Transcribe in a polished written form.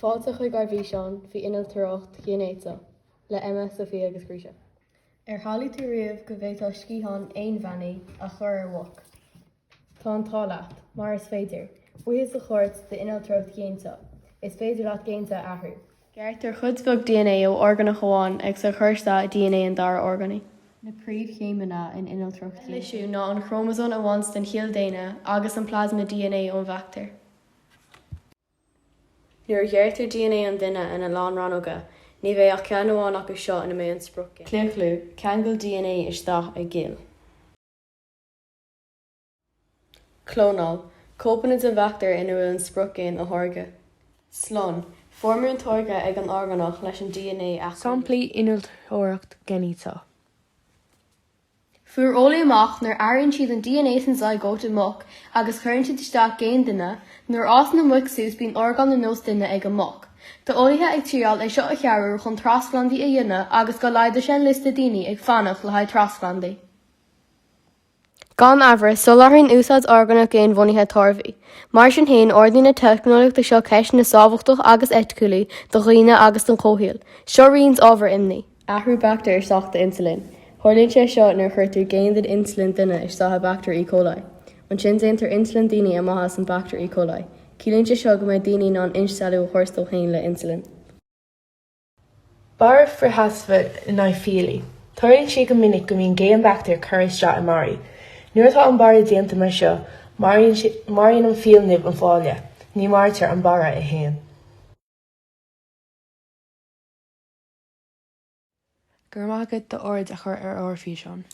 Fáilte chuig ár bhfíseán faoi innealtóireacht ghéiniteach le Emma, Sophia agus Grisha. Ar shamhlaigh tú riamh go bhféadfá sciathán éanbheannaí a chur ar mhuc? Tá an t-ádh leat, mar is féidir, buíochas a thabhairt d'innealtóireacht ghéiniteach, is féidir leat géinte a athrú. Gearrtar cuid bheag dna ó orgánach amháin agus a chur isteach i dna an dara orgánaigh. Na príomhchéimeanna in innealtóireacht Leithlisiú ná an crómasóm a bhaint den chill daonna agus an plasmid dna ón bhaictéar. Nuair a ghearrtar dna an duine ina lán rannóga, ní bheidh ach ceann amháin acu seo ina mbeidh an spriocghéin. Claochlú, Ceangal dna isteach i gcill. Clónáil, Cóipeanna den bhaictéar ina bhfuil an spriocghéin a tháirgeadh. Slonn, Foirmiú an táirge ag an orgánach leis an dna a Samplaí innealtóireacht ghéiniteach. Fuair eolaí amach nuair athraíonn siad an dna san zygote i muc agus cuireann siad isteach géin duine, nuair a fhásann na muic suas bíonn orgáin ar nós duine ag an muc. Tá eolaithe ag triáil é seo a chearú chun trasphlandaí a dhéanamh agus go laghdóidh sé an liosta daoine ag fanacht le haghaidh trasphlandaí. Gan amhras, soláthraíonn úsáid orgánach géinmhodhnaithe tairbhí. Mar sin féin, ardaíonn na teicneolaíochtaí seo ceisteanna sábháilteachta agus eiticiúla do dhaoine agus don chomhshaol. Seo roinnt ábhar imní. Athrú baictéir isteach d'insulin. Tarlaíonn sé seo nuair a chuirtear géin den insulin duine isteach i baictéar E. coli. Ansin déantar insulin daoine amach as an baictéar E. coli. Ciallaíonn sé seo go mbeidh daoine in ann instealladh a thabhairt dóibh féin le insulin. Barra frithsheasmhach in aghaidh fiailí. Tarlaíonn sé go minic go mbíonn géin baictéir curtha isteach i mbarraí. Nuair atá an barra déanta mar seo, maraíonn an fiail nimh an fáinle, ní maraítear an barra é féin. Go raibh maith agat d'aird a chur ar ár bhfíseán.